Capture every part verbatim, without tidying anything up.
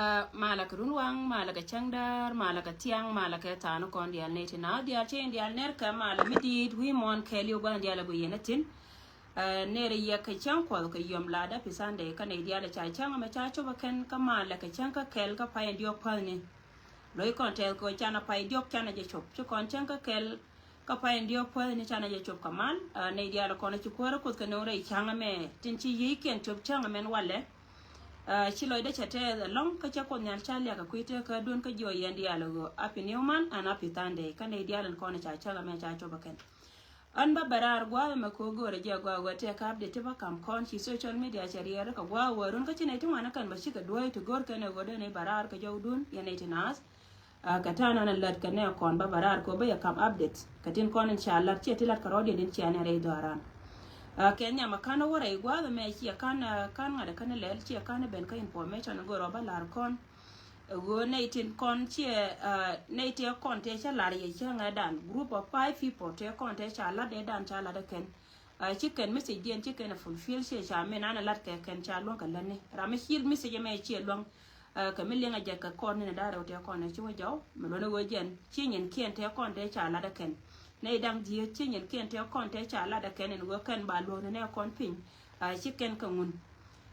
Ɛ, malɛ kɛ runwaŋ, malɛ kɛ cäŋdäär, malɛ kɛ thiaŋ, malɛ kɛ tha̱a̱ŋ kɔn diaal nɛy ti naath diaal, cä in diaal ner kɛ malɛ mi di̱i̱t wi̱i̱ muɔ̱ɔ̱n kɛɛliw gua̱n diaal ɛ guiyɛn ɛ thi̱n. Ɛ, ner yɛ kɛ cäŋ kuɔth kɛ yom latdä pi Sunday kä nɛy diaal ɛ ca cäŋ ɛmɛ ca cop ɛ kɛn kä malɛ kɛ cäŋ kä kɛl kä pay in diɔ̱k päthni. Lo̱c kɔn tɛth kɛ ɣöö canɛ pay diɔ̱k canɛ jɛ cop. Ci kɔn cäŋ kä kɛl kä pay in diɔ̱k päthni canɛ jɛ cop kɛ mal. Ɛ, nɛy diaal kɔn ci kuäärä kuoth kɛ nööŋ rɛy cäŋ ɛmɛ tin ci yiëëc kɛn cop cäŋ ɛmɛn walɛ. Ɛ, ci lɔcdä cɛ tɛth ɛlɔ̱ŋ kä cä kuoth nhial ca liak kɛ kui̱ tekä duun kä jiɔ yɛn diaal ɛ ɣöö happy new month and happy Sunday kä nɛy diaal in kɔn ca cäŋ ɛmɛ ca cop ɛ kɛn. Ɣän bä bɛ raar gua̱a̱th ɛmɛ kɛ ɣöö go̱o̱rɛ jɛ gua̱a̱th ɣöö tëë kä update ti bä kam kɔn ci social media cɛ riɛɛr kä gua̱a̱th ɣöö run kä ci nɛy ti ŋuan ɛ kɛn bä cikɛ duɔ̱ɔ̱c ti go̱o̱r kɛn ɛ ɣöö dee nɛy bɛ raar kɛ jɔwdun yɛn nɛy ti naath. Ɛ, kɛ ta̱a̱ nan ɛ lät kɛ nɛ kɔn bä bɛ raar kɛ ɣöö bä yɛ kam update kɛ tin kɔn in ca la̱t ciɛ ti la̱t kɛ rɔ̱diɛn in ciɛ nɛ rɛy dhɔaran. Ɛ, kɛ nhiam ɛ ka̱n ɛ wä rɛy gua̱a̱th ɛmɛ ciɛ ka̱n, ɛ, ka̱n ŋa̱t ɛ ka̱n ɛ lɛl ciɛ ka̱n ɛ ben kä information ɛ go̱o̱r ɔ bä la̱r kɔn. Ɛ ɣöö nɛy tin kɔn ciɛ, ɛ, nɛy tëë kɔn tëë cä la̱r yɛ cäŋɛ dan, group of five people tëë kɔn tëë ca la̱t ɛ dan ca la̱t ɛ kɛn. Ɛ, ci kɛn message diɛn ci kɛn ɛ fulfill ciɛ ca min an ɛ la̱t kɛ kɛn ca luäŋ kɛ lätni. Ram mi ci message ɛmɛ ciɛ luäŋ, ɛ, kɛ mi liŋ ɛ jɛ kɛ kɔn ni nɛ da̱rɛ wä tëë kɔn ɛ ci wä jɔw. Mi luɔ̱n ɛ ɣöö jɛn ci nyin kiɛn tëë kɔn tëë ca la̱t ɛ kɛn. Nɛy da̱ŋ dhieec ci nyin kiɛn tëë kɔn tëë ca la̱t ɛ kɛn ɛn ɣöö kɛn ba luɔ̱k ni nɛ kɔn piny. Ɛ, ci kɛn kɛ ŋun.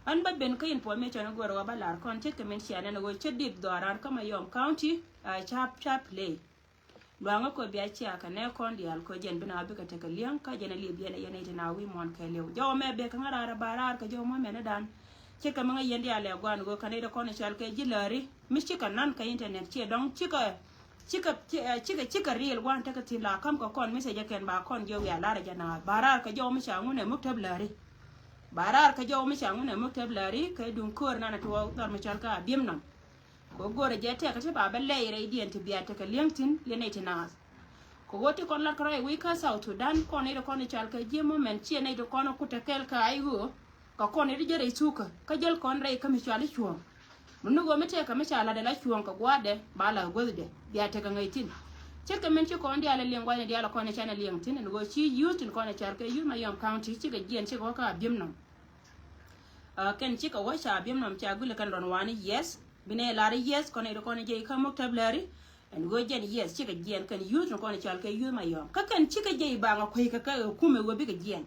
Ɣän bä ben kä information go̱o̱rä wä bä la̱r kɔn ce̱tkɛ min cia nɛn ɣöö cä dik dhɔaran kä Mayom County, ɛ, ca, ca play. Luaŋä kɔ bia cia kɛ nɛ kɔn diaal kɔ jɛn bi na bikɛ tekɛ liäŋ kä jɛn a liep yɛn a yɛn a iti na wi̱i̱ muɔ̱ɔ̱n kɛɛliw. Jɔw mɛ bek kä ŋä raar a ba raar kɛ jɔw mɔ mɛn a dan. Ce̱tkɛ mi ŋä yɛn diaal ɛ guan ɣöö kɛ nɛy ti kɔn i̱ cɔal kɛ ji̱ läri mi cikɛ nan kɛ internet ciɛ dɔ̱ŋ cikɛ, cikɛ, cikɛ, cikɛ, cikɛ riil guan tekɛ thi̱n la ka̱m kɛ kɔn message kɛn ba kɔn jiɛ wiaa lar a jɛ na ba raar kɛ jɔw mi ca ŋun ɛ muktäb läri. Ba raar kä jɔw mi ca ŋun ɛ muktäb läri kɛ duŋ köör nan ɛ tuɔɔk dhɔr mi cɔal kä Abiemnom. Kɛ ɣöö go̱o̱rɛ jɛ tɛk kä ti ba bä lɛy rɛydiɛn ti bia tekɛ li̱eŋ thi̱n yɛn nɛy ti naath. Kɛ ɣöö ti kɔn lat kärɔy wi̱i̱ kä South Sudan kɔn nɛy ti kɔn i̱ cɔal kɛ ji̱ moment ciɛ nɛy ti kɔn i̱ kut tekɛl kä ay ɣöö kɛ kɔn nɛy ti jɛ rɛy thukä kä jäl kɔn rɛy kä mi cɔal i̱ cuɔ̱ɔ̱ŋ. Mi ni ɣöö mi tɛkɛ mi ca lat ala cuɔ̱ɔ̱ŋ kɛ gua̱a̱thdɛ ba la guäthdɛ bia tekɛ ŋäc thi̱n. Ce̱tkɛ min ci kɔn diaal ɛ liɛŋ gua̱thni diaal ɛ kɔn ɛ canɛ liɛŋ thi̱n ɛn ɣöö ci youth tin kɔn ɛ car kɛ youth Mayom County cikɛ jiɛn cikɛ wä kä Abiemnom. Ɛ, kɛn cikɛ wä ca Abiemnom ca gulɛ kɛn rɔn wani yes. Bi nɛ lar yes kɔn ɛ ri kɔn ɛ jɛ ikä muktäb läri. Ɛn ɣöö jɛn yes cikɛ jiɛn kɛn youth ni kɔn ɛ cal kɛ youth Mayom. Kä kɛn cikɛ jɛ ibaŋ ɛ kueykɛ kɛ kumɛ ɣöö bikɛ jiɛn.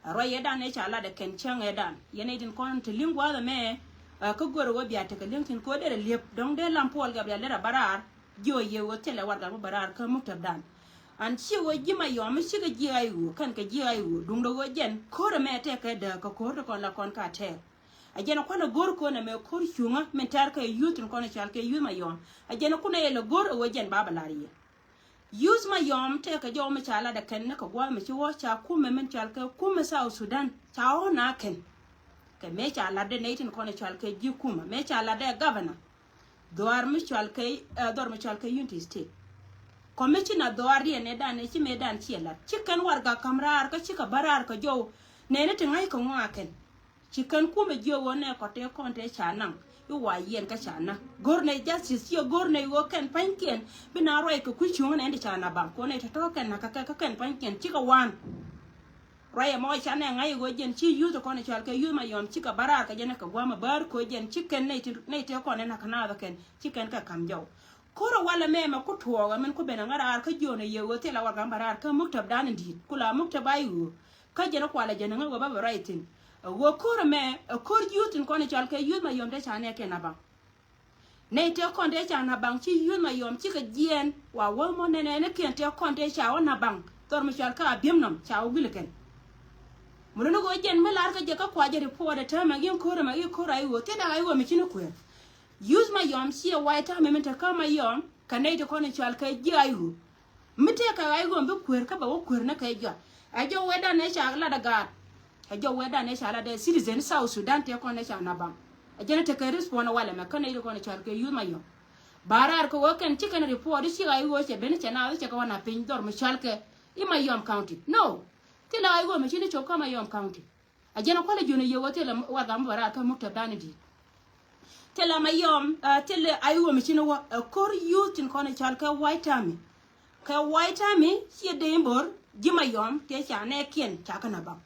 Ɛ ruac ɛ dan ɛ ca lat ɛ kɛn cäŋ ɛ dan. Yɛn ɛ tin kɔn te li̱ŋ gua̱a̱th ɛmɛ, ɛ, kä go̱r ɛ wä bia tekɛ li̱ŋ tin ko̱ derɛ li̱ep. Dɔ̱ŋ dee lam puɔl gɛp rial derɛ bä raar. Jiɔ yɛ wä thilɛ warɛgak mi bä raar kä muktäb dan. An ci wä ji̱ Mayom mi cikɛ ji̱ ay ɣöö, kɛn kɛ ji̱ ay ɣöö. Duŋdɛ wä jɛn, ko̱r ɛmɛ tɛkɛ dääk kɛ ko̱r ti kɔn la kɔn ka tɛɛk. A jɛn kualɛ go̱r kɔn ɛmɛ ko̱r cuŋä min tɛr kɛ youth in kɔn cɔal kɛ youth Mayom. A jɛn kunɛ yɛ lɛ go̱r ɛ ɣöö jɛn ba bɛ lar yɛ. Youth Mayom tɛkɛ jɔw mi ca lat ɛ kɛn ni kɛ gua̱a̱th mi ci wä ca kumɛ min cɔal kɛ kumɛ South Sudan ca ɣɔ̱n a kɛn. Kɛ mëë ca lat dee nɛy tin kɔn cɔal kɛ ji̱ kumɛ mëë ca lat dee governor. Dhuaar mi cɔal kɛ, eh, dhuaar mi cɔal kɛ Unity State. Commissioner dhuaar riɛn ɛ dan ɛ ci mëë dan ciɛ lat. Ci kɛn warɛga ka̱m raar kä cikɛ bä raar kɛ jɔw. Nɛni ti ŋa̱c kɛ ŋɔaa kɛn. Ci kɛn kumɛ jiök ɣöö nɛ kɔt tëë kɔn tëë ca naŋ. I̱ wa yiɛn kä ca naŋ. Go̱r nɛ justice ciɛ go̱r nɛ ɣöö kɛn pa̱nykiɛn. Bi na ruac kɛ kui̱ cuŋä nɛ ɛn ti ca na baŋ. Kuɔn nɛ tɔ̱tɔ̱ kɛn nakä kɛ kä kɛn pa̱nykiɛn. Cikɛ wan. Ruac ɛmɔ ca nɛ ŋa̱c ɣöö jɛn ci youth kɔn cɔal kɛ youth Mayom cikɛ bä raar kɛ jɛn kɛ gua̱a̱m ɛ bäär ko̱ jɛn ci kɛn nɛy ti, nɛy tëë kɔn ɛ nakä naath kɛn. Ci kɛn kɛ ka̱m jɔw. Ko̱r ɛ walɛ mɛ mɛ ku tuɔɔk ɛ min ku ben ɛ ŋa̱ raar kä jiön ɛ yɛ ɣöö thilɛ warɛga bä raar kä muktab dan in di̱i̱t. Ku la muktab a i̱ ɣöö. Kä jɛn kualɛ jɛn ŋä wä bä bɛ ruac thi̱n. Ɛ ɣöö ko̱r ɛmɛ, ɛ ko̱r youth in kɔn cɔal kɛ youth Mayom tëë ca nɛ kɛn a baŋ. Nɛy tëë kɔn tëë ca na baŋ ci youth Mayom cikɛ jiɛɛn wa wä mɔ nɛnɛ ni kiɛn tëë kɔn tëë ca wä na baŋ. Dhɔr mi cɔal kä a bi̱em nɔm ca wä guil kɛn. Mɛ luni ɣöö jɛn mi lar kä jɛ kä kua jɛ report ɛ täämɛ gi̱n ko̱r ɛmɛ i̱ ko̱r a i̱ ɣöö thiet dak a i̱ ɣöö mi ci ni kueer. Youth Mayom ciɛ wa̱i̱ täämɛ min te kä Mayom kɛ nɛy ti kɔn cɔal kɛ ji̱ a i̱ ɣöö. Mi tëëkɛ ɣa̱c ɣöö mi bi kueer kä bɛ wä kueer ni kɛ jɔak. Ɛ jɔw wetdan ëë ca lat ɛ gaat. Ɛ jɔw wetdan ëë ca lat ɛ citizen South Sudan tëë kɔn ëë ca na baŋ. Ɛ jɛn tekɛ respond walɛ mɛ kä nɛy ti kɔn cɔal kɛ youth Mayom. Ba raar kɛ ɣöö kɛn ci kɛn report i̱ ci ɣa̱c ɣöö cɛ ben cɛ naath cɛ kɛ wä na piny dhɔr mi cɔal kɛ i̱ Mayom County. No. Thilɛ ɣa̱c ɣöö mi ci ni cop kä Mayom County. A jɛn a kualɛ jiön a yɛ wä thilɛ warɛga mi bɛ raar kä muktab dan in di̱i̱t. Thilɛ Mayom, ah, thilɛ a i̱ ɣöö mi ci ni wä ɛ ko̱r youth tin kɔn cɔal kɛ White Army. Kɛ White Army ciɛ dee in bo̱r ji̱ Mayom tëë ca nɛɛkiɛn ca kɛn a baŋ.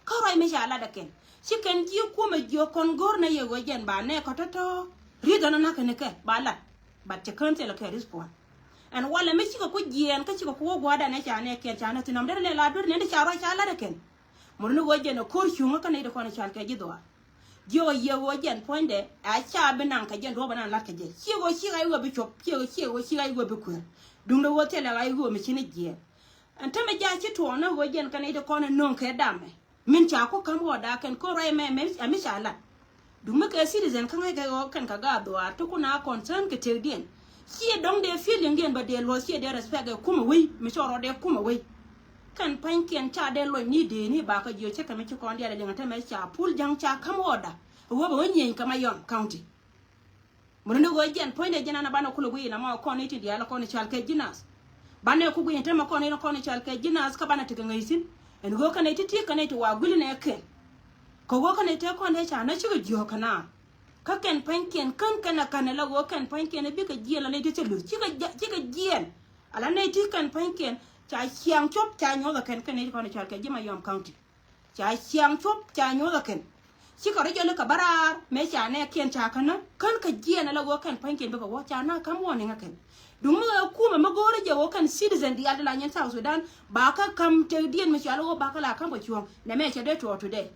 Kä ruac mi ca lat ɛ kɛn ci kɛn ji̱ kumɛ jiök kɔn go̱r nɛ yɛ ɣöö jɛn ba nɛɛkɔ tɔ̱tɔ̱. Ri̱th ɔn ɛ na̱k kɛn kɛ ba lat. But cɛ kään thilɛ kɛ respond. Ɛn walɛ mi cikɛ ku jiɛɛn kä cikɛ ku wä gua̱a̱r dan ɛ ca nɛɛkiɛn ca nɛ thi̱n ɔm derɛ lɛ la duer nɛn ti ca ruac ca lat ɛ kɛn. Mot ni ɣöö jɛn ɛ ko̱r cuŋä kä nɛy ti kɔn ɛ cɔal kɛ ji̱ dhuaar. Jiök ɛ yɛ ɣöö jɛn puɔ̱nydɛ a ca bi naŋ kɛ jɛn duɔ̱ɔ̱p ɛ naŋ la̱t kɛ jɛ. Ciɛ ɣöö ciek a i̱ ɣöö bi cuɔp, ciɛ ɣöö ciek ɣöö ciek a i̱ ɣöö bi kueer. Duundɛ ɣöö thilɛ a i̱ ɣöö mi ci ni jiɛɛn. Ɛn tämɛ jaa ci tuɔɔk ni ɣöö jɛn kɛn nɛy ti kɔn ɛ nööŋ kɛ damɛ. Min ca ku ka̱m ɣɔɔda kɛn ko̱r ruac mɛ, mɛ, ɛ mi ca lat. Duŋ mi kɛ citizen kä ŋäc kɛ ɣɔɔ kɛn kɛ gaat dhuaar ti kun a concern kɛ tëkdiɛn. Ciɛ dɔ̱ŋ dee feelingdiɛn bä dee luɔth ciɛ dee respect ɛ kumɛ wei mi cɔɔr rɔ dee kumɛ wei. Kɛn pa̱nykiɛn ca dee luɔc ni dee ni bakä jiö cä kɛ mi ci kɔn diaal ɛ liŋ ɛ tämɛ ca pul ja̱ŋ ca ka̱m ɣɔɔda. Ɛ ɣöö bɛ ɣöö nyieny kɛ Mayom County. Muni ni ɣöö jiɛn puɔ̱nydɛ jiɛn an a banɛ kulɛ guiy in a ma kɔn i̱ ti diaal kɔn i̱ cal kɛ ji̱ nath. Banɛ ku guiy in tämɛ kɔn i̱ kɔn i̱ cal kɛ ji̱ nath kä banɛ tekɛ ŋäc thi̱n. Ɛn ɣöö kɛn i̱ ti ti kɛn i̱ ti wa guili nɛ kɛn. Kɛ ɣöö kɛn i̱ te kɔn i̱ ca nä cikɛ jiɔ̱ɔ̱k kɛ naath. Kä kɛn pa̱nykiɛn kän kɛn a kän ala ɣöö kɛn pa̱nykiɛn i̱ bikɛ jiɛn la nɛy ti thil luth cikɛ jiɛn. Ala nɛy ti kɛn pa̱nykiɛn ca ciaŋ cop ca nyuɔth ɛ kɛn kɛn i̱ ti kɔn i̱ cal kɛ ji̱ Mayom County. Ca ciaŋ cuɔp ca nyuɔth ɛ kɛn. Cikɛ rɔ jɔli kɛ bä raar mëë ca nɛɛkiɛn ca känä kän kɛ jiɛɛn ala ɣöö kɛn pa̱nykiɛn bikɛ wä ca na ka̱m warning ɛ kɛn. Duŋ mi ɣä kumɛ mi go̱o̱rä jɛ ɣöö kɛn citizen diaal ti la nyɛn South Sudan ba kä ka̱m tëkdiɛn mi cɔal ɣöö ba kä la ka̱m kɛ cuɔ̱ɔ̱ŋ nɛmɛ cɛ dee tuɔɔk today.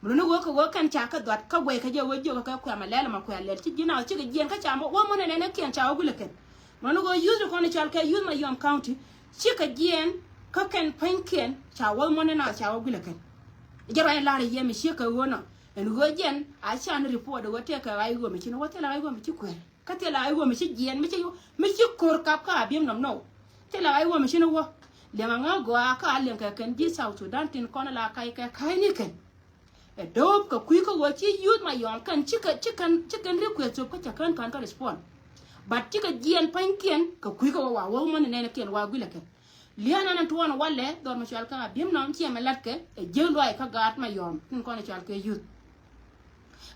Mi luni ɣöö kɛ ɣöö kɛn ca kɛ dhuat kä guɛy kä jɛ ɣöö jiök kɛ kuɛ ma lɛl ma kuɛ lɛl ci ji̱n a cikɛ jiɛɛn kä ca mɔ wä mɔnɛ nɛnɛ kiɛn ca wä guilɛ kɛn. Mi luni ɣöö youth kɔn i̱ cɔal kɛ youth Mayom County cikɛ jiɛɛn kä kɛn pa̱nykiɛn ca wä mɔnɛ na ca wä guilɛ kɛn. Jɛ ruac in lar i̱ yɛ mi ciek kɛ ɣöö nɔ ɛn ɣöö jɛn a can report ɣöö tëëkɛ ɣa̱c ɣöö mi ci ni wä thilɛ ɣa̱c ɣöö mi ci kuɛɛr. Kä thilɛ ɣa̱c ɣöö mi ci jiɛɛn mi ci, mi ci ko̱r kap kä a bi̱em nɔm nɔw. Thilɛ ɣa̱c ɣöö mi ci ni wä liɛŋ a ŋä gɔaa kä a liɛŋ kɛ kɛn ji̱ South Sudan tin kɔn la kac kɛ ka̱cni kɛn. Ɛ do̱p kɛ kui̱ kä ɣöö ci youth Mayom kɛn cikɛ, cikɛn, cikɛn request cop kä cɛ kään kään kä respond. But cikɛ jiɛɛn pa̱nykiɛn kɛ kui̱ kä ɣöö wa wä mɔni nɛnɛ kiɛn wa guilɛ kɛn. Li̱an an tuɔɔn walɛ dhɔr mi cual kä a bi̱em nɔm ciɛ mɛ latkɛ ɛ jiäk luaac kä gaat Mayom tin kɔn ɛ cual kɛ youth.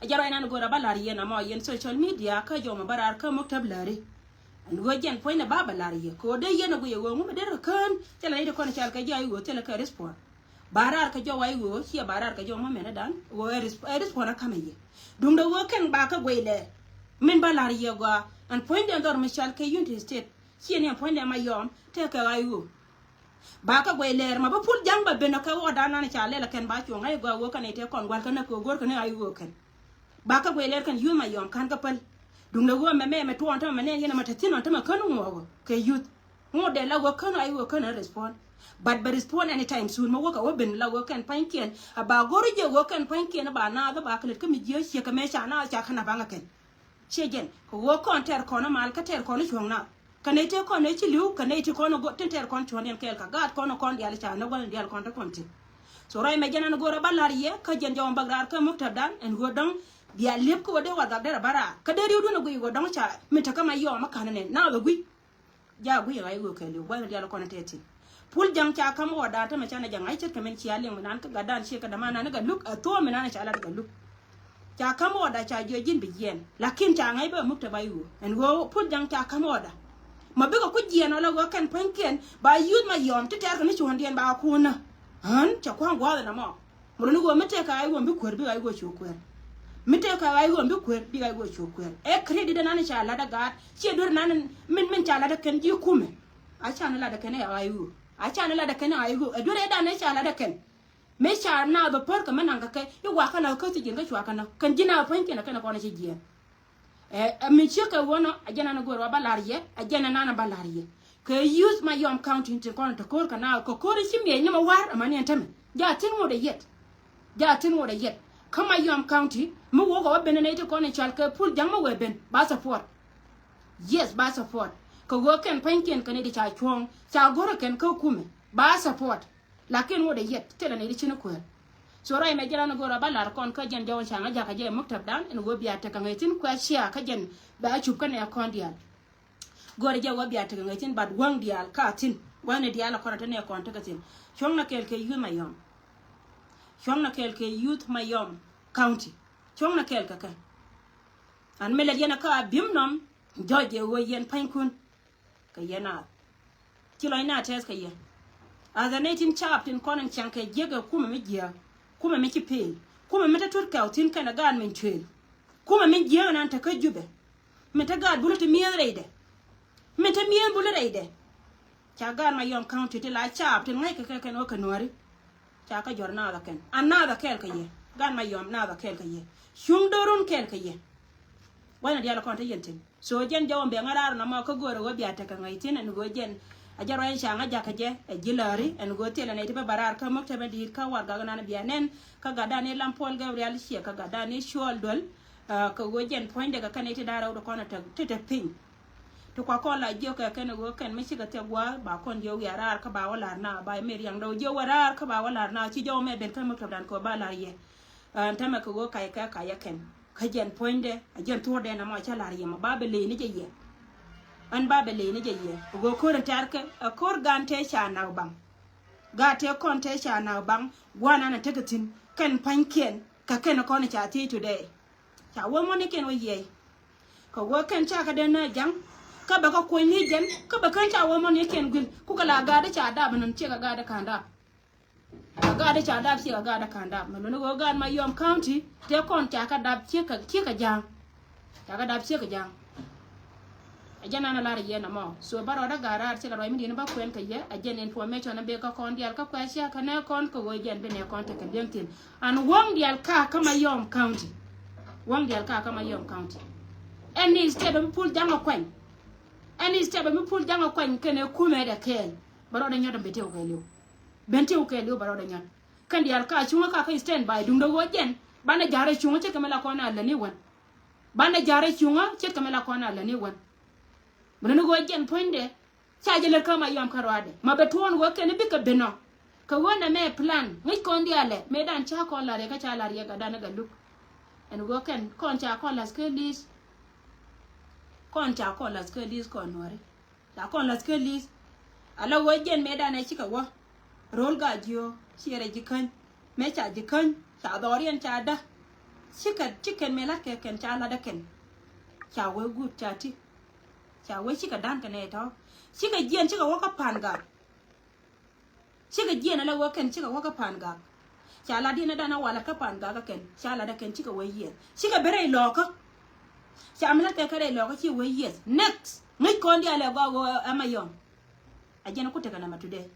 Ɛ jɛ ruac nan go̱o̱r a bä la̱r yɛn amɔ yɛn social media kä jɔmɔ bä raar kä muktab läri. Ɛn ɣöö jɛn puɔ̱nydɛ ba bä la̱r yɛ kɛ ɣöö dee yɛn ɛ guic ɛ ɣöö ŋu mi derɛ kään thilɛ nɛy ti kɔn ɛ cual kɛ ji̱ a i̱ ɣöö thilɛ kɛ respond. Ba raar kɛ jɔw a i̱ ɣöö ciɛ ba raar kɛ jɔw mɔ mɛnɛ dan ɣöö ɛ res-, ɛ respond ɛ kamɛ yɛ. Duundɛ ɣöö kɛn ba kä guic lɛɛr min ba la̱r yɛ gɔaa ɛn puɔ̱nydɛ dhɔr mi cual kɛ Unity State. Ciɛ ni ɛn puɔ̱nydɛ Mayom tëëkɛ ɣa̱c ɣöö ba kä guɛy lɛɛr ma bä pul ja̱ŋ bä ben ɔ kɛ ɣɔɔdan nan ca lɛl ɛ kɛn ba cuɔ̱ŋ ɣa̱c ɣöö kɛn i̱ tëë kɔn gua̱l kɛn ɛ kɛ ɣöö go̱r kɛn i̱ ɣa̱c ɣöö kɛn. Ba kä guɛy lɛɛr kɛn youth Mayom ka̱n kä päl. Duŋdɛ ɣöö mɛ mɛ mɛ tuɔɔn tämɛ mɛ nɛn yɛn ɛ mɛ te thi̱n ɔn tämɛ kän ŋuɔɔk ɔ kɛ youth. Ŋot dee la ɣöö kän ɣa̱c ɣöö kän ɛ respond. But bɛ respond anytime soon. Mi wä kɛ wä ben la wä kɛn pa̱nykiɛn a ba go̱r jɛ wä kɛn pa̱nykiɛn a ba naath a ba kɛ lät kä mi jiɛ ciɛ kɛ mɛ ca naath ca kɛn a baŋ a kɛn. Ciɛ jɛn kɛ wä kɔn tɛr kɔn a mal kä tɛr kɔn a cuɔ̱ŋ naath. Kɛ nɛy tëë kɔn ëë ci li̱w kɛ nɛy ti kɔn a go̱r tin tɛr kɔn cuɔ̱ŋ yɛn kɛɛl kɛ gaat kɔn a kɔn diaal ca nä gua̱n diaal kɔn te kɔn ti. So ruac mɛ jɛn an go̱r a ba la̱r yɛ kä jɛn jɛ wä bäk raar kä muktabdan ɛn go̱r dɔ̱ŋ bia li̱ep kä wä dee warɛgak derɛ bä raar kä dee ri̱wdun a guic wä dɔ̱ŋ ca min te kä ma yɔm a ka̱n nɛn naath a guic. Ja guic ɣa̱c ɣöö kɛɛliw gua̱th ni diaal kɔn tɛth thi̱n. Pul ja̱ŋ ca ka̱m ɣɔɔdan tämɛ canɛ ja̱ŋ ɣa̱c ce̱tkɛ min cia liŋ mi nan kä gatdan ciɛ kɛ däman nan ni Galuk a thuɔ̱ɔ̱m mi nan ca lat Galuk. Ca ka̱m ɣɔɔda ca jiɔ ji̱n bi jiɛɛn lakin ca ŋa̱c bä muk te ba i̱ ɣöö ɛn ɣöö pul ja̱ŋ ca ka̱m ɣɔɔda. Ma bikɛ ku jiɛɛn ɔ la ɣöö kɛn pua̱nykiɛn ba yuth ma yɔm ti tɛɛr kɛ ni cuɔ̱ndiɛn ba kuunä. Ɣän ca kua̱ŋ gua̱a̱th ɛn ɛmɔ. Mi luni ɣöö mi tëëkä ɣa̱c ɣöö bi kuäär bi ɣa̱c ɣöö cu kuäär. Mi tëëkä ɣa̱c ɣöö bi kuäär bi ɣa̱c ɣöö cu kuäär. Ɛ credit ɛnan ca lat ɛ gaat ciɛ duer nan min min ca lat ɛ kɛn ji̱ kumɛ. A ca ni lat ɛ kɛn ɛ ɣa̱c ɣöö a ca ni lat ɛ kɛn ɛ ɣa̱c ɣöö ɛ duer ɛ dan ɛ ca lat ɛ kɛn. Mëë ca naath bɛ pär kɛ mi naŋ kɛ kɛ i̱ wakä na kä thi̱ji̱n kä cuakä na kɛn ji̱ naath pua̱nykiɛn ɛ kɛn ɛ kɔn ɛ ci jiɛɛn. Ɛ mi ciek kɛ ɣöö nɔ a jɛn an go̱o̱r wa ba la̱r yɛ a jɛn an an ba la̱r yɛ. Kɛ youth ma yɔm county tin kɔn te ko̱r kɛ na kɛ ko̱r ci miɛc ni ma war a ma ni ɛn tämɛ. Ja thin ŋot a yɛt. Ja thin ŋot a yɛt. Kä ma yɔm county mi wok a wa ben nɛy ti kɔn in cal kɛ pul ja̱ŋ ma wee ben ba support. Yes ba support. Kɛ ɣöö kɛn pa̱nykiɛn kɛ ni di ca cuɔ̱ɔ̱ŋ ca go̱r a kɛn kä kumɛ ba support. Lakin ŋot a yɛt thilɛ nɛy ti cin kuäär. So ruac mɛ jɛ lan go̱r a ba lar kɔn kä jɛn jɔw in ca ŋa jakä jɛ muktab dan in ɣöö bia tekɛ ŋäc thin kuɛ cia kä jɛn bɛ a cup kä nɛ kɔn diaal. Go̱r jɛ wä bia tekɛ ŋäc thin but wäŋ diaal ka thin wäŋ ni diaal a kɔn a te nɛ kɔn tekɛ thin. Cuɔ̱ŋ na kɛɛl kɛ youth ma yɔm. Cuɔ̱ŋ na kɛɛl kɛ youth ma yɔm county. Cuɔ̱ŋ na kɛɛl kɛ kɛ. An mi lɛt yɛn a kä a bim nɔm jɔc jɛ ɣöö yɛn pa̱nykun. Kɛ yɛ naath ci lɔc naath tɛth kɛ yɛ. Athɛ nɛy tin caap tin kɔn in ciaŋ kɛ jiäk ɛ kumɛ mi jiääk kumɛ mi ci peel kumɛ mi te tut kɛw thi̱n kɛn ɛ gaat min cuëël. Kumɛ mi jiääk ɛnan te kä Jubɛ min te gaat bul te mi̱eth rɛydɛ. Min te mi̱eth bul rɛydɛ. Ca gaat ma yɔm county ti la caap tin ŋa̱ckɛ kɛ kɛn wä kɛ nuääri. Ca kä jɔr naath ɛ kɛn an naath ɛ kɛɛl kɛ yɛ. Gaat ma yɔm naath ɛ kɛɛl kɛ yɛ. Cuŋ do̱run kɛɛl kɛ yɛ. Wänɛ diaal kɔn te yɛn tin. So jɛn jɔwä bɛ ŋa̱ raar nɔmɔ kä go̱o̱rɛ ɣöö bia tekɛ ŋäc thi̱n ɛn ɣöö jɛn a jɛ ruac in ca ŋa̱ jakä jɛ ɛ ji̱ lääri ɛn ɣöö thilɛ nɛy ti bä bä raar kä muktäbä di̱i̱t kä warɛgak nan bia nɛn kä gatdan i̱ Lam Puɔl Gabriel ciɛ kä gatdan i̱ Cuɔl Duel. Kä ɣöö jɛn puɔ̱nydɛ kɛ kɛn i̱ ti da̱rɛ wut kɔn ɛ te ti te piny. Ti kua kɔn la jiök kɛ kɛn ɣöö kɛn mi cikɛ thiɛ gua̱a̱th ba kɔn jiök wiaa raar kä ba wä la̱r na ba mi riaŋdɛ wä jiök wä raar kä ba wä la̱r na ci jɔwä mɛ ben kä muktäbä dan kɛ wä ba la̱r yɛ. Ɛn tämɛ kɛ ɣöö kay kɛ kay ɛ kɛn. Kä jɛn puɔ̱nydɛ a jɛn thuɔ̱ɔ̱rdɛ nɔmɔ cä la̱r yɛ mɔ ba bɛ ley ni jɛ yɛ. Ɛn ba bɛ ley ni jɛ yɛ ɣöö ko̱r in tɛ̈r kɛ ɛ ko̱r gan tëë ca nak baŋ. Gaat tëë kɔn tëë ca nak baŋ gua̱a̱r nan a tekɛ thi̱n kɛn pa̱nykiɛn kɛ kɛn kɔn ca thiec today. Ca wä mɔnikiɛn wä yiɛy. Kɛ wä kɛn ca kɛ den na ja̱ŋ kä bɛ kɛ kuɔ̱ny ni jɛn kä bɛ kɛn ca wä mɔnikiɛn guil kukɛ la gaat ca dap nɔn ciɛ kɛ gaat ka̱n dap. A gaat ca dap ciɛ kɛ gaat ka̱n dap mɛ luni ɣöö gaat ma yɔm county tëë kɔn ca kɛ dap ciɛ kɛ ciɛ kɛ ja̱ŋ. Ca kɛ dap ciek kɛ ja̱a̱ŋ. A jɛn an a lar yɛ nɔmɔ so ba rɔɔdä ga̱a̱r raar cikɛ ruac mi di̱n ba kuɛn kɛ yɛ a jɛn information a bek kä kɔn diaal kä kuɛ cia kä nɛ kɔn kɛ ɣöö jɛn bi nɛ kɔn tekɛ li̱eŋ thi̱n. An wäŋ diaal ka kä Mayom County. Wäŋ diaal ka kä Mayom County. Ɛn ni step a mi pul ja̱ŋ a kuany. Ɛn ni step a mi pul ja̱ŋ a kuany kɛnɛ kumɛ dɛ kɛɛl. Ba rɔɔdä nyɔt a ben tiw kɛɛliw. Ben tiw kɛɛliw ba rɔɔdä nyɔt. Kɛn diaal ka cuŋä ka kä stand by duundä ɣöö jɛn banɛ ja̱rɛ cuŋä ce̱tkɛ mi la kɔn a läni wän. Banɛ ja̱rɛ cuŋä ce̱tkɛ mi la kɔn a läni wän. Bi läni ɣöö jɛn puɔ̱nydɛ ca jɛ lät kä Mayom kä ruaadɛ ma bɛ tuɔɔn ɣöö kɛn bikɛ ben ɔ. Kɛ ɣöö nɛ mɛ plan ŋäc kɔn diaalɛ mëë dan ca kɔn la̱r yɛ kä ca la̱r yɛ gatdan ɛ Galuk. Ɛn ɣöö kɛn kɔn ca kɔn la̱th kä li̱th. Kɔn ca kɔn la̱th kä li̱th kɔn nuɔ̱ri. Ca kɔn la̱th kä li̱th. Ala ɣöö jɛn mëë danɛ cikɛ wä. Ro̱l gaa jiöök ciɛ rɛ ji̱ käny mëë ca ji̱ käny ca dhɔriɛn ca dä. Cikɛ cikɛn mëë la̱t kɛ kɛn ca la̱t ɛ kɛn. Ca wee guut ca ti. Ca wee cikɛ da̱n kɛ nɛy tɔ̱. Cikɛ jiɛn cikɛ wä kä pa̱n gak. Cikɛ jiɛn ala wee kɛn cikɛ wä kä pa̱n gak. Ca la̱t diɛn ɛ danɛ wa la̱t kä pa̱n gak kä kɛn ca la̱t ɛ kɛn cikɛ wee yiɛth cikɛ ben rɛy lɔɔkä. Ca mi la̱t kɛ kɛ rɛy lɔɔkä ci wee yiɛth next ŋäc kɔn diaal ɛ gɔaa ɣöö ɛ Mayom. A jɛn ku tekɛ nama today.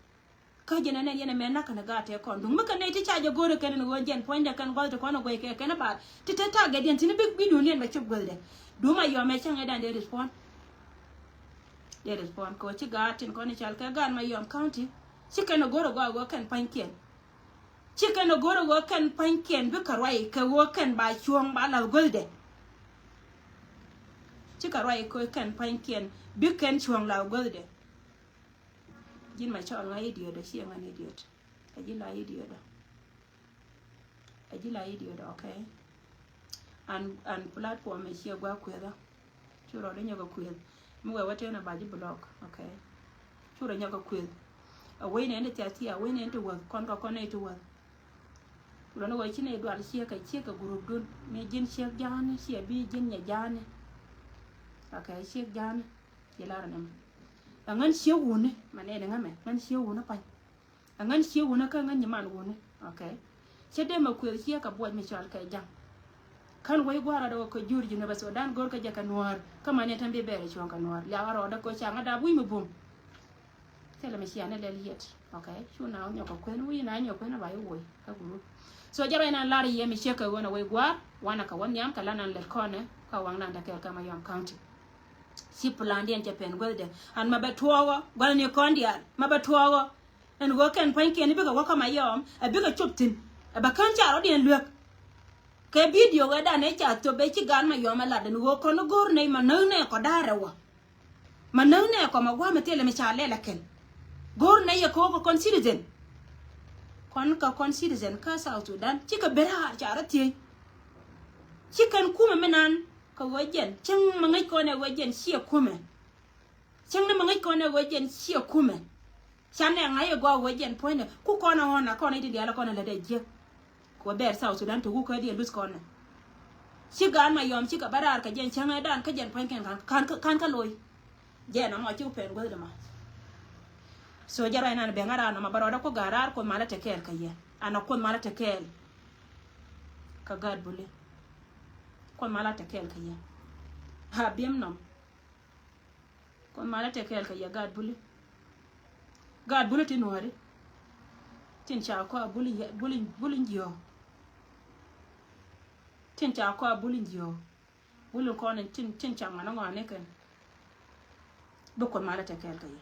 Kä jɛn ɛ nɛn yɛn ɛmɛ na̱k kɛn ɛ gaat tëë kɔn duŋ mi kɛ nɛy ti ca jɛ go̱o̱rɛ kɛn ɛn ɣöö jɛn puɔ̱nydɛ kɛn gua̱th ti kɔn ɛ guɛc kɛ kɛn ɛ baar ti te target yɛn thi̱n bi bi duun yɛn bɛ cop guäthdɛ. Duun Mayom ɛ cäŋ ɛ dan dee respond. Dee respond kɛ ɣöö ci gaat tin kɔn i̱ cal kɛ gaat Mayom County. Ci kɛn a go̱r a gɔaa ɣöö kɛn pa̱nykiɛn. Ci kɛn a go̱r a ɣöö kɛn pa̱nykiɛn bikɛ ruac kɛ ɣöö kɛn ba cuɔ̱ɔ̱ŋ ba la̱th guäthdɛ. Cikɛ ruac kɛ ɣöö kɛn pa̱nykiɛn bi kɛn cuɔ̱ɔ̱ŋ la̱th guäthdɛ. Ji̱n ma cɔɔl ŋa idiot ɔ, ciɛ ŋa ni idiot. A ji̱ la idiot ɔ. A ji̱ la idiot ɔ, okay? An, an platform ɛ ciɛ gua̱a̱k kuethä. Cu rɔɔdɛ nyɔk a kueth. Mi wee wä tëë na ba ji̱ block, okay? Cu rɔ nyɔk a kueth. A wec nɛn ti thiath thia, a wec nɛn ti wäth, kɔn kɛ kɔn nɛy ti wäth. Kulɔni wee ci nɛy dual ciek kɛ ciek kɛ group dun. Mi ji̱n ciek ja̱a̱ni, ciɛ bi ji̱n nyɛ ja̱a̱ni. Okay, ciek ja̱a̱ni. Ci lar ni mɛ. Ɛ ŋän ciek wuni, ma nɛn ŋä mɛ, ŋän ciek wuni pa̱ny. Ɛ ŋän ciek wuni kä ŋän nyiman wuni, okay? Cä dee mɛ kueth ciek kɛ buɔc mi cɔal kɛ ja̱ŋ. Kän wec gua̱a̱r rɔɔdɛ wä kɛ jur ji̱ nɛ bɛ Sudan go̱r kä jɛ kɛ nuäär. Kä ma ni tɛm bi bɛɛr cuɔ̱ŋ kɛ nuäär. Liakä rɔɔdɛ kɛ ca ŋä dap wi̱i̱ mi bum. Thilɛ mi cia ni lɛl yet, okay? Cu na wä nyɔk kɛ kueth wi̱i̱ na nyɔk kueth ni ba i̱ woc kä group. So jɛ rɔy nan lar yɛ mi ciek kɛ ɣöö nɛ wec gua̱a̱r wanɛ kɛ wä nhiam kɛ la nan lɛt kɔnɛ kä waŋ nan te kɛɛl kä Mayom County. Ci plandiɛn cɛ pɛn guethdɛ. An ma bɛ tuɔɔkɔ gua̱n ni kɔn diaal ma bɛ tuɔɔkɔ. Ɛn ɣöö kɛn pa̱nykiɛn i̱ bikɛ wä kä Mayom ɛ bikɛ cop thi̱n. Ɛ bɛ kän ca rɔ̱diɛn luek. Kɛ bidio wee dan ëë ca thop ëë ci gaat Mayom ɛ lat ɛn ɣöö kɔn i̱ go̱o̱r nɛy ma näk nɛ kɔ da̱a̱r ɛ wä. Ma näk nɛ kɔ ma gua̱a̱mɛ thilɛ mi ca lɛl ɛ kɛn. Go̱o̱r nɛ yɛ kɛ wä kɛ kɔn citizen. Kɔn kɛ kɔn citizen kä South Sudan cikɛ ben raar ca rɔ thiec. Ci kɛn kumɛ mi nan kɛ ɣöö jɛn cäŋ ma ŋäc kɔn ɛ ɣöö jɛn ciɛ kumɛ. Cäŋ ni ma ŋäc kɔn ɛ ɣöö jɛn ciɛ kumɛ. Ca nɛ ŋa̱c ɛ gɔaa ɣöö jɛn puɔ̱nydɛ ku kɔn ɛ ɣɔn a kɔn ɛ ti diaal ɛ kɔn ɛ lät ɛ jiäk. Kɛ wä bɛɛr South Sudan te wuk kä diɛ luth kɔn nɛ. Ci gaan Mayom cikɛ bä raar kɛ jɛn cäŋɛ dan kä jɛn pua̱nykiɛn kan, kan, kan kä loc. Jɛn amɔ ci wä pɛn guäth däma. So jɛ ruac nan bɛŋä raar nɔmɔ bä rɔɔdä Kuoth mal a te kɛɛl kɛ yɛ. An a Kuoth mal a te kɛɛl kɛ gaat Buli. Kuoth mal a te kɛɛl kɛ yɛ. Ha biɛm nɔm. Kuoth mal a te kɛɛl kɛ yɛ gaat Buli. Gaat Buli ti nuɔɔri. Tin ca kɔa Buli, Buli, Buli jiɔɔ. Tin ca kɔa Buli jiɔɔ. Buli kɔn in tin, tin ca ŋɔni ŋɔni kɛn. Bi Kuoth mal a te kɛɛl kɛ yɛ.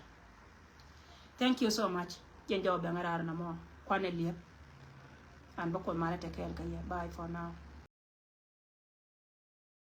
Thank you so much. Jɛn jɔw bɛŋ raar na mɔ. Kuanɛ liep. An bi Kuoth mal a te kɛɛl kɛ yɛ. Bye for now.